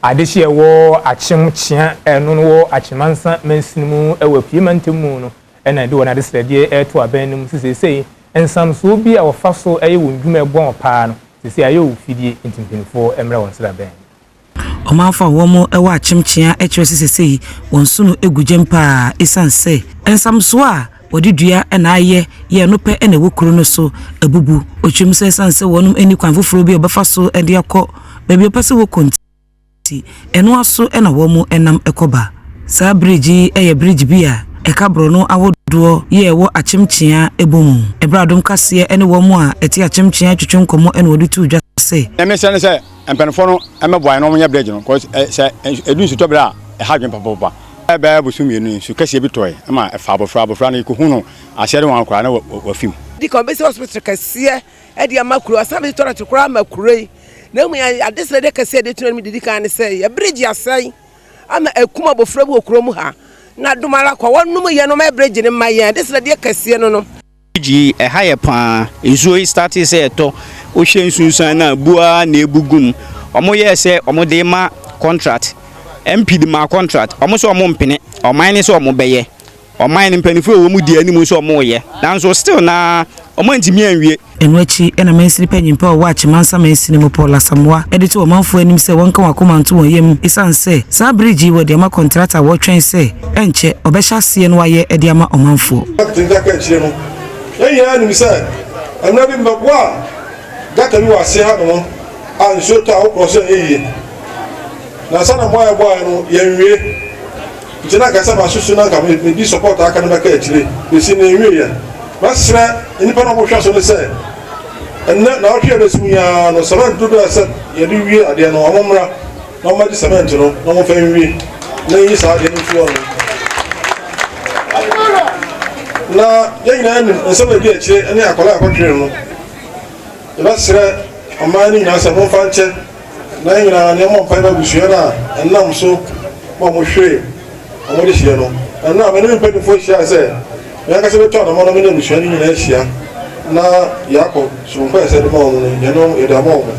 Adehye a ɛwɔ Akyem Kyea ɛno no wɔ Akyemansa mansini mu wɔ Apue mantam mu no na ɛde wɔn adesrɛdeɛ reto abɛn no mu sɛ seesei nsamsoɔ bi a wɔfa so yɛ wɔn dwuma a ɛboa wɔn paa no seesei ayɛ wɔ fidie nti mpanimfoɔ mmra wɔn sraban. Ɔmanfo a wɔn wɔ Akyem Kyea kyerɛ sɛ seesei wɔn nsono gu gyam paa esiane sɛ nsamsoɔ a wɔde dua na ayɛ yɛ ɛno pɛ na ɛwɔ kuro no so abubu. Ɔkyerɛ mu sɛ esiane sɛ wɔn nni kwan foforɔ bi a wɔbɛfa so de akɔ baabi a wɔpɛ sɛ wɔkɔ nti, ɛno ara so na wɔn nam kɔ ba. Saa bridge yi yɛ bridge bi a ɛka borɔno ahodoɔ yi a ɛwɔ Akyem Kyea bɔ mu. Ɛberɛ a Adom Kaseɛ ne wɔn a ɛte Akyem Kyea retwetwe nkɔmmɔ na wɔde too dwa sɛ, Nea mesrɛ ne sɛ mpanyinfoɔ no mmɛboa yɛn na wɔnyɛ bridge no cause sɛ ɛdu nsutɔ berɛ a ɛha adwene papapapa. Bɛyɛ bosom mmienu ni, nsu kɛseɛ bi tɔe ma ɛfaa abɔfra, abɔfra no yɛkɔhu no aseɛ de wɔn koraa na wafi mu. Di kan ɔbɛsi hospital kɛseɛ de ama kuro, asan bɛsi toilet koraa ama kuro yi. Na mmom yɛn adesrɛdeɛ kɛseɛ a yɛde to anim didi kan ne sɛ yɛ bridge asɛe ama akum abɔfra bi wɔ kurom ha. Na dom ara kwa wɔnom yɛn no ma yɛ bridge no ma yɛn adesrɛdeɛ kɛseɛ no no. Bridge yi ɛha yɛ paa, nsuo yi startee sɛ ɛtɔ, wohwɛ nsunsuan no a bu ara na ebu gu mu. Wɔn yɛɛ sɛ wɔn de ma contract, MP de maa contract, wɔn sɛ wɔn mpene, ɔman no sɛ wɔn bɛyɛ. Ɔman no mpaninfoɔ a ɛwɔ mu di anim sɛ wɔn reyɛ, nanso still naa wɔn antumi anwie. Ɛno akyi na mansini panyin pa a ɔwɔ Akyemansa mansini mu, Paul Asamoah, de too ɔmanfoɔ anim sɛ wɔnka wɔn akoma nto wɔn yam esiane sɛ saa bridge yi wɔde ama kɔntrata a wɔretwɛn sɛ ɛnkyɛ ɔbɛhyɛ aseɛ na wayɛ de ama ɔmanfoɔ. Nketenkete aka akyire no, yɛn nyinaa nim sɛ mmerɛ bi mɛboa gutter bi wɔ aseɛ ha nom a nsuo tɔ a wokorɔ so ɛnyɛ yie. Na ansa na mmoa a yɛboaeɛ no yɛnwie. Nti na anka sɛ masusu na anka medi support a aka no bɛka akyire bɛsi nnɛ ɛnwieɛ. Mɛsrɛ nnipa no a wɔhwɛ so no sɛ ɛnnɛ naawɔtwe a ɛbɛsi mu yi ara no cement dodoɔ a ɛsɛ yɛde wie adeɛ no wɔn mmra na wɔmmɛgye cement no na wɔmfa nwie na yɛnyi saa adeɛ no mfiri hɔ nom. Na yɛn nyinaa nim nsɛm a ɛdi akyire ne akwadaa a ɛkɔtwere no. Yɛbɛsrɛ ɔman no nyinaa sɛ momfa nkyɛ na yɛn nyinaa na yɛmmɔ mpae ma abusua no a ɛnam so ma wɔhweree wɔn dehyeɛ no. Ɛno a me ne me mpanimfoɔ hyiae sɛ me ankasa bɛtu anamɔn na me ne abusua no nyinaa ahyia na yɛakɔ soronko a ɛsɛ de ma wɔn no, yɛne wɔn yɛde ama wɔn.